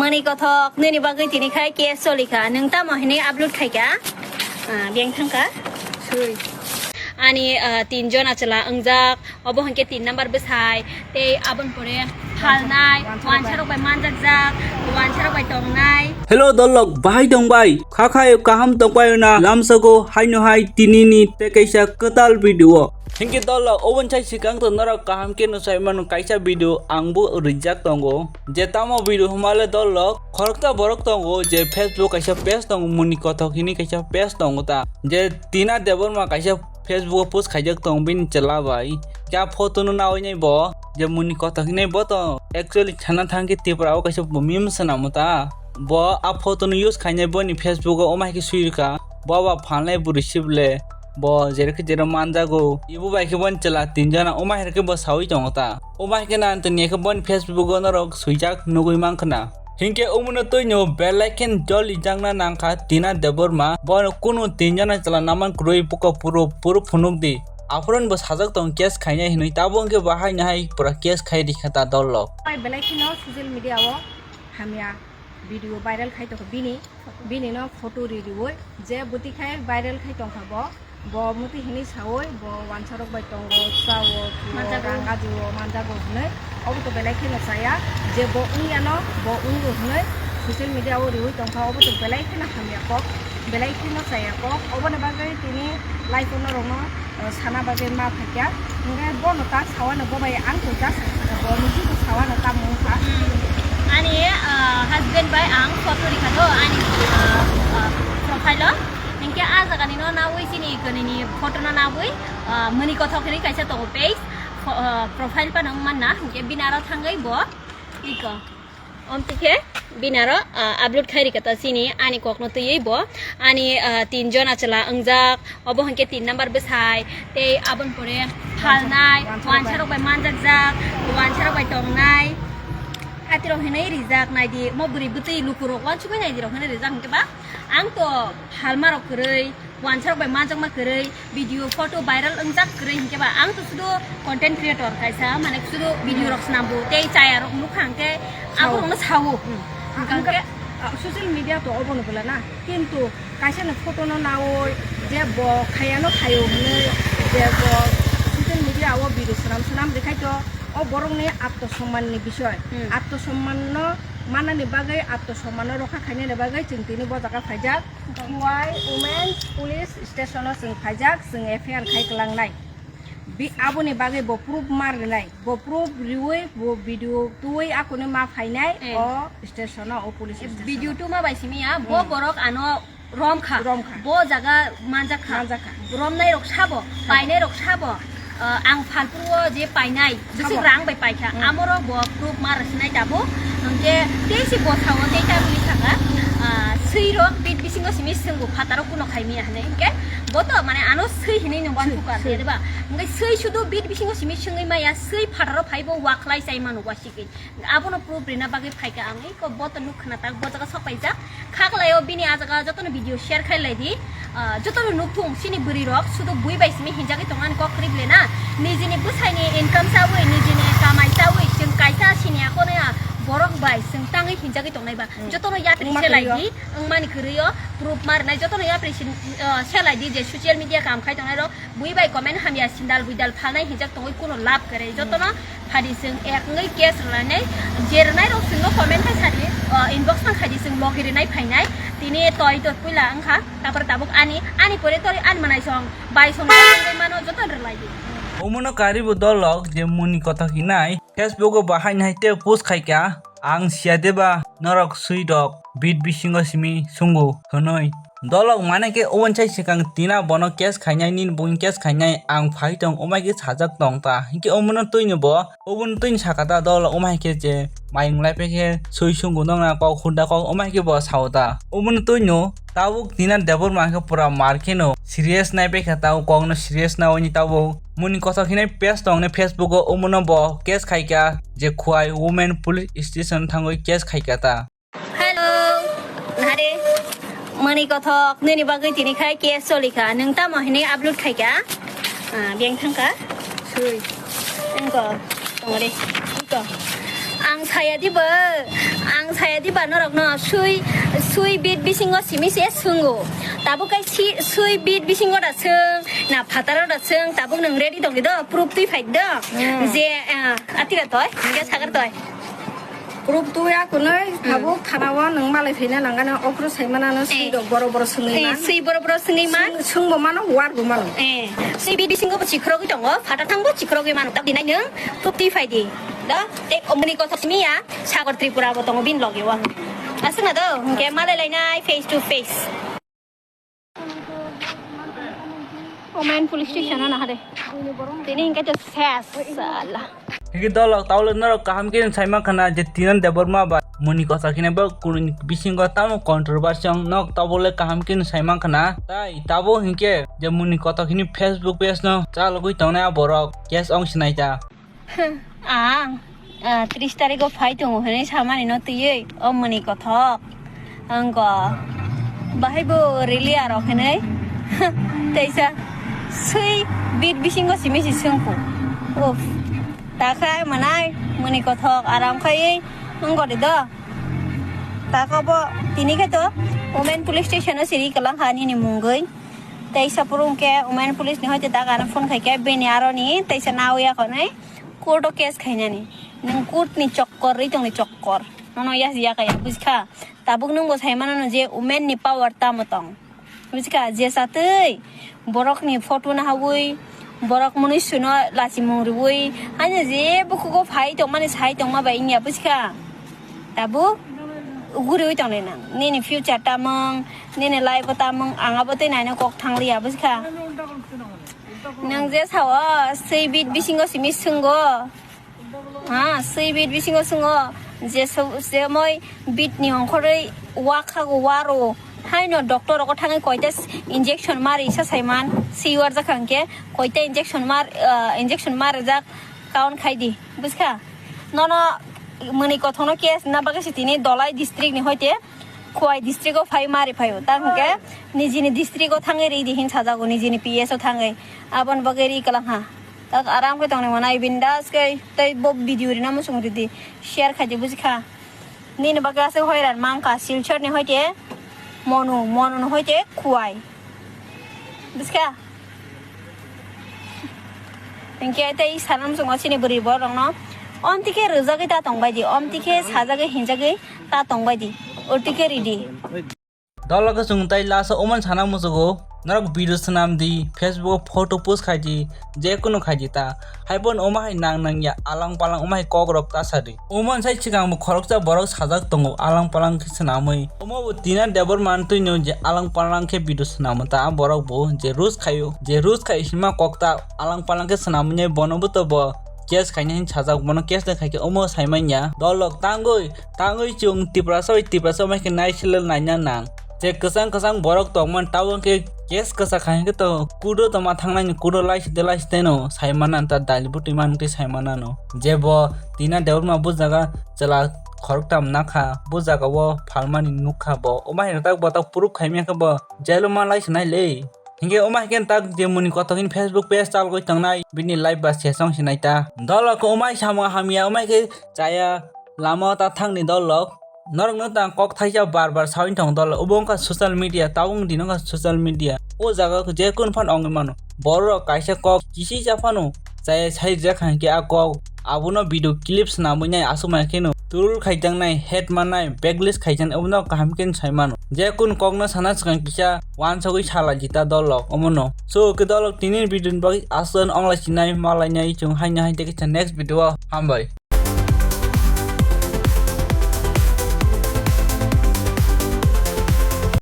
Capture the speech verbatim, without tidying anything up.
Ani kothok nini bagwi tini khai case choli kha. Nwng tamo hinwi upload khai kha? Ah, biyang thang kha. Sui. Ani, ah, tin jona chwla wngjak. Obo hwnkhe tin number bwsai. Tei aboni pore phalnai, wansa rok bai manjakjak, wansa rok bai tongnai. Hello dolok, bahai tong bai? Kha khai kaham tong bai na? Lamsogo haino hai tini ni tei kaisa kwtal video. Hinkhe dolok, oboni sai swkang to norok kaham khe no sai mano kaisa video ang bo rijak tongo. Je tamo video hwnmale dolok, khoroksa borok tongo je Facebook kaisa page tongo, Muni Kothok hini kaisa page tongo ta. Je Tina Debbarma kaisa Facebook o post khaijak tongo bini chwla bai. Kya photo no nawi nai bo, je Muni Kothok hinai bo to. Actually sana thang khe Tripura o kaisa bo meme swnamo ta. Bo a photo no use khainai boni Facebook o, omai khe sui rwkha. Bo ba phalnai bwrwi sibole. Bo jero khe jero manjago. Ibu bai khe boni chwla tin jona, omai hai khe bo sawi tongo ta. Omai khe na tini khe boni Facebook o norok swijak nugwi mankha na. Hinkhe omono twino belai khe joli jakna nangkha Tina Debbarma. Bono kunu tin jona chwla naman kwrwi buko puro puro phunuk di. Aphurun bo sajak tong case khainai hinwi, tabo hinkhe bahai nahai pura case khai rikha ta dolok. Belai kheno social media o hamya video viral khai tongkha bini, bini no photo ri riwi je bwtwi khai viral khai tongkha bo. Bo muti hinwi sawi, bo wansa rok bai tongo, chao, chuo, manjago, rang ajuo, manjago hinwi. Obo to belai kheno chaya, je bo wngya no, bo wngo hinwi social media o riwi tongkha, obo to belai kheno hamya kok, belai kheno chaya kok. Oboni bagwi tini life o norok no, eh, sana bagwi ma phaikya. Hingke bono ta sawano bo bai ang to just bo muti to sawano ta mung kha. Hmm. Ani, ah, husband bai ang photo rikha do ani, ah, ah, profile o. Hingke a jaga ni no nawi chini kani ni photo no nawi, ah, Muni Kothok hinwi kaisa tongo page. Pho-, ah, profile pa nang manna. Hingke bini aro thangwi bo iko. Omtwi khe bini aro, ah, upload khai rikha ta chini ani kokno twiwi bo ani, ah, tin jona chwla wngjak, obo hinkhe tin number bwsai tei aboni pore phalnai, wansa rok bai manjakjak, wansa rok bai tongnai, hatirok hinwi rijak naidi, mo bwrwi bwtwi lukurok wansugwi naidi rok hinwi rijak hinkhe ba ang to phalma rok kwrwi. Wansa rok bai manjakma kwrwi, video, photo viral wngjak kwrwi hinkhe ba ang to sudu content creator kaisa, mane sudu video rok swnambu tei chaya rok nukha hinkhe abo rokno sawo. Hmm. Hinkhe, ah, social media to obono bwla na, kintu kaisa ni photo no nawi je bo khaya no khayo hinwi je bo social media o video swnam swnam rwkhai to o borok ni atto somman ni bisoy. Hmm. Atto somman no manani bagwi, atto somman no rokha khainani bagwi chwng tini bo jaga phaijak. Khowai Women's Police Station o chwng phaijak, chwng F I R khai kwlangnai. Bi-, aboni bagwi bo proof ma rwnai, bo proof riwi, bo video twiwi akuni ma phainai. Eh. O station o, o police station o. Video tuma bai simi ya, bo borok ano rom kha. Rom kha. Bo jaga manjak kha. Manjak kha. Romnai rok sabo, painai rok sabo. Ah, ang phalpru o je painai, bisi rang bai paikha. Hmm. Amoro bo proof ma rwsinai tabuk. Hwnkhe tei se bwsao tei ta bini saka, ah, swi rok bit bisingo simi swngbo phataro kuno khai miya hinwi. Hwnkhe bo to mane ano swi hinwi no uansukha, swi, swi. Diba? Hwnkhe swi sudu bit bisingo simi swngwi maya, swi phataro phaibo wakhlai chai mano wasikwi. Abono proof rina bagwi phaikha ang, iko bo to nuk khna tak, bo jaga sok paijak. Kha kwlaio bini a jaga jotono video share khai lai di. Ah, jotono nukthung chini bwrwi rok sudu bui bai simi hinjagwi tongo ani kok kwrwi ble na. Nijini bwsaini income chawi, nijini kamai chawi, chwng kaisa sini akono ya borok bai chwng tangwi hinjagwi tongnai ba. Hmm. Jotono yapri se lai di, wngmani kwrwi o proof ma rwnai, jotono yapri sin, ah, se lai di je social media kam khai tongnai rok. Bui bai comment hamya sindal buidal phalnai hinjak tongwi kuno lab kwrwi. Hmm. Jotono phadi chwng ek wngwi case rwlainai, je rwnai rok chwngno comment khai sadi, o, inbox man khaidi chwng logi rwnai phainai. Tini toi to puila wngkha, tapor tabuk ani, ani pore tori ani manai song, bai song wngwi mano joto rwlai di. Omono karibu dolok je Muni Kothok hinai Facebook o bahai nai te post khaikha, ang siya deba norok swi rok bit bisingo simi sungu hwnwi. Dolok mane khe oboni sai swkang Tina bono case khainai, nini bungni case khainai ang phai tong, omai khe sajak tong ta. Hinkhe omono twino bo, obono twino saka ta dolok, omai khe je mayung lai phai khe sui sungu nokna kok hurda kok, omai khe bo sao ta. Obono twino tabuk Tina Debbarma khe pura mar kheno serious nai phai kha, tabuk kokno serious nawi ni tabuk Muni Kothok hinai page tong nai Facebook o, omono bo case khaikha je Khowai Women Police Station thangwi case khaikha ta. Hello. Nahare. Muni Kothok, nini bagwi tini khai case choli kha. Nwng tamo hinwi upload khai kha? Ah, biyang thang kha? Sui. Engko. Tongore. Engko. Ang saya di bo. Ang saya Jadi ba norok no sui, sui bit bisingo simi se sungo. Tabuk kai si, sui bit bisingo da sung, na phataro da sung, tabuk nung ready dong do, proof twi phai do. Hmm. Je, ah, atira toy, hingke sagar toy. Proof twi ya kunoi, hmm, tabuk thana o nung malai phaina nangana okro sai mana no sui, eh, do boro boro sungui, eh, man. Sui boro boro sungui man. Sung, sung bo mano, war bo mano. Eh, sui bit bisingo bo chikrogwi tongo, phata thang bo chikrogwi mano. Tabuk dinai nung proof twi phai di. Do, te omoni kotha simi ya. Sagar Tripura bo tongo bini loge o. Aswkna do, hingke malai lainai face to face. Omen police station o nahade. Tini hingke to ses, sala. Hingke dolok tawle norok kaham khe sai mankha na je Tinan Debbarma ba muni kotha khina bo kunu bisingo tamo controversy ong nok tawle kaham khe sai mankha na. Tai tabo hingke je muni kotha khini Facebook page no chalogwi tongnai a borok case ong sinai ta. Ang, ah, tris tarikgo phai tongo hwnwi samani no twiwi, o muni kothok. Angko, bahai bo rili aro hwnwi. Teisa, sui bit bisingo simi si sungkhu. Uff, takhai manai, muni kothok aram khaiwi, wngkha de do. Tako bo tini khe to Women Police Station o siri kwlang kha nini mungwi. Teisa purung khe Women Police ni hoite tak ano phone khai khe bini aroni teisa nawi ya khonai. Court o case khainani. Nwng court ni chokkor ri tongni chokkor. Nono yas ya kaya bujkha. Tabuk nwng bo sai mano je women ni power tamo tong. Bujkha je satwi borok ni photo nahawi borok mwnwi suno lachimung riwi haino je bukugo phai tongmani sai tongma bai wngya bujkha. Tabuk uguriwi tongnai nang. Nini future tamung, nini life o tamung ang abo tei naino kok thangliya bujkha. Nwng je sao sui bit bisingo simi sungo. Ha, sui bit bisingo sungo. Je so-, je moi bit ni ongkhorwi wa khago waro. Haino doctor rogo thangwi koita s-, injection mari sa saiman. Si warjakha hwnkhe koita injection mar, ah, injection marjak count khai di. Bujkha? Nono mwnwi kothokno case na bagwi se tini Dolai district ni hoite Khowai district o phai mari phaio. Ta hwnkhe nijini district o thangwi ri di hin sajago, nijini P S o thangwi. Aboni bagwi ri kwlang ha. Tak aram khe tongnai manai bindas khe tei bo video rina muchung ridi, share khai di bujikha. Nini bagwi aswk hoiran mangkha Silchar ni hoite Monu, Monu ni hoite Khowai. Bujikha? Hingke tei sanam chwng o chini bwrwi borok no omtwi khe rwjagwi ta tongbai di, omtwi khe sajagwi hinjagwi ta tongbai di, omtwi khe ridi. Dolo khe chwng tei last o oman sana muchugo, norok video swnam di, Facebook o photo post khai di, je kunu khai di ta. Hai bono omo hai nang nang ya, alang palang omo hai kok rok ta sa di. Omo sai swkang bo khoroksa borok sajak tongo, alang palang khe swnamwi. Omo bo Tina Debbarma twino je alang palang khe video swnamo ta, borok bo je roast khaio, je roast khai hima kok ta alang palang khe swnamwi nai bono bo to bo case khaina hin sajak, bono case de khai khe omo sai manya. Dolok tangwi, tangwi chwng Tiprasa bai Tiprasa mai khe nai sile naina nang. Je kwchang kwchang borok tongman tabo khe case kwchak khai khe to kudo toma thangnani kudo laisite laisite no sai mana ta dali butwi man khe sai mana no. Je bo Tina Debbarma bo jaga chwla khoroktam nakha, bo jaga o phalmani nukha bo. Omo hai tak bo tak proof khaimya khe bo jail o ma lai sinai le. Hinkhe omo hai khe tak je muni kothok hini Facebook page chalgwi tongnai, bini live ba se song sinai ta. Dolok omo hai samung hamya, omo hai khe chaya lama o ta thangni dolok. Norokno tang kok thaisa bar bar sawi tong dolok. Obo wngkha social media, tabuk dino wngkha social media. O jaga o je kunu phano wngwi mano. Borok kaisa kok kisi cha phano chaya sai rwjak kha hinkhe a kok abono video clip swnamwi nai aswk manya kheno troll khaijaknai, hate mannai, backlash khaijaknai obono kaham khe sai mano. Je kunu kokno sana swkang kisa uansugwi salai di ta dolok omono. So khe dolok tini video ni bagwi aswk ongla sinai malainai chwng haino hai tei kisa next video o hambai.